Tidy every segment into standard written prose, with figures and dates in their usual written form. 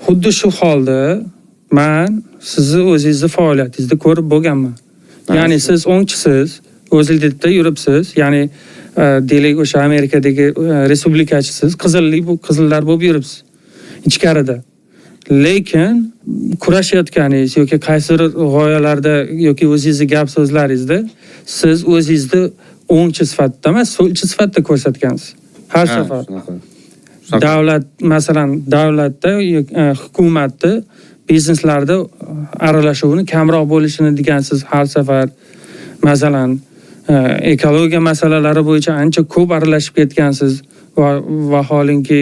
Xuddi shu holda man sizni o'zingizni faoliyatingizni ko'rib bo'lganman. Ya'ni siz o'ngchisiz, o'zlikda yuribsiz, ya'ni deylik, o'sha Amerikadagi respublikachisiz, qizillik, bu qizillar bo'lib yuribsiz ichkarida. Lekin kurashayotganingiz yoki qaysidir g'oyalarda yoki o'zingizni gap so'zlaringizda siz o'zingizni o'ngchi sifatida emas, so'lchi sifatida ko'rsatgansiz har safar. Shunaqa. Shunaqa. Davlat, masalan, davlatda, hukumatda bizneslarda aralashuvini kamroq bo'lishini degansiz har safar. Masalan, ekologiya masalalari bo'yicha ancha ko'p aralashib ketgansiz va vaholanki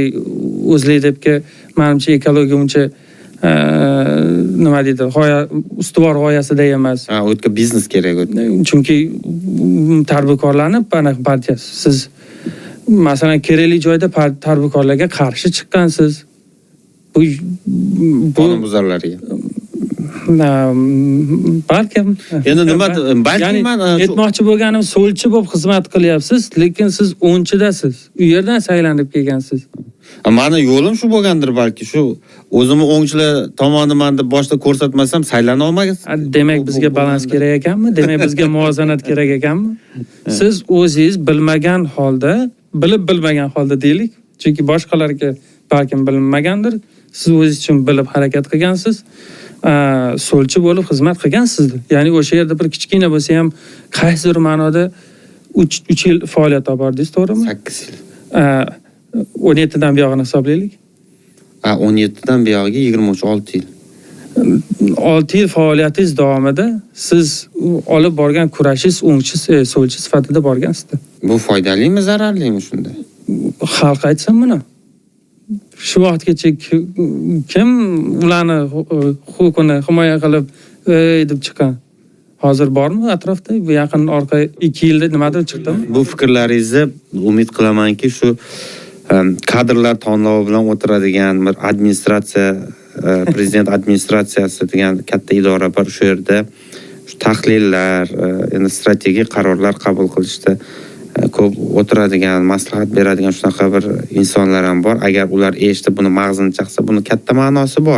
O'zLiDePga, manimcha, ekologiya uncha nima deydi, g'oya, ustuvor g'oyasida emas. Ha, u yerga biznes kerak u. Chunki tadbirkorlarni anaqa partiyasi. Siz, masalan, kerakli joyda tadbirkorlarga qarshi chiqqansiz. Bu Qonunbuzarlarga. Balkim. Endi nima, balki Ya'ni man aytmoqchi bo'lganim, so'lchi bo'lib xizmat qilyapsiz, lekin siz o'nchidasiz, u yerdan saylanib kelgansiz. Mani yo'lim shu bo'lgandir balki, shu o'zimni o'ngchilar tomoniman deb boshda ko'rsatmasam, saylana olmagansiz. A, demak, bizga balans kerak ekanmi? Demak, bizga muvozanat kerak ekanmi? Siz o'zingiz bilmagan holda, bilib bilmagan holda deylik, chunki boshqalarga balkim bilinmagandir, siz o'zingiz uchun bilib harakat qilgansiz, so'lchi bo'lib xizmat qilgansiz. Ya'ni o'sha yerda bir kichkina bo'lsa ham qaysidir ma'noda 3 yil faoliyat olib bordingiz, to'g'rimi? 8 yil. 17dan buyog'ini hisoblaylik. Ha, 17dan buyog'iga 23, 6 yil. 6 yil faoliyatingiz davomida siz olib borgan kurashingiz o'ngchi, so'lchi sifatida borgansizda. Bu foydalimi, zararlimi shunda? Xalq aytsin buni. Shu vaqtgacha kim ularni huquqini himoya qilib, "Ey" deb chiqqan? Hozir bormi atrofda? Bu yaqin orqa 2 yilda nimadir chiqdimi? Bu fikrlaringizni, umid qilamanki, shu kadrlar tanlovi bilan o'tiradigan bir administratsiya, prezident administratsiyasi degan katta idora bor. Shu yerda shu tahlillar, endi strategik qarorlar qabul qilishda ko'p o'tiradigan, maslahat beradigan shunaqa bir insonlar ham bor. Agar ular eshitib, buni mag'zini chaqsa, buni katta ma'nosi bor.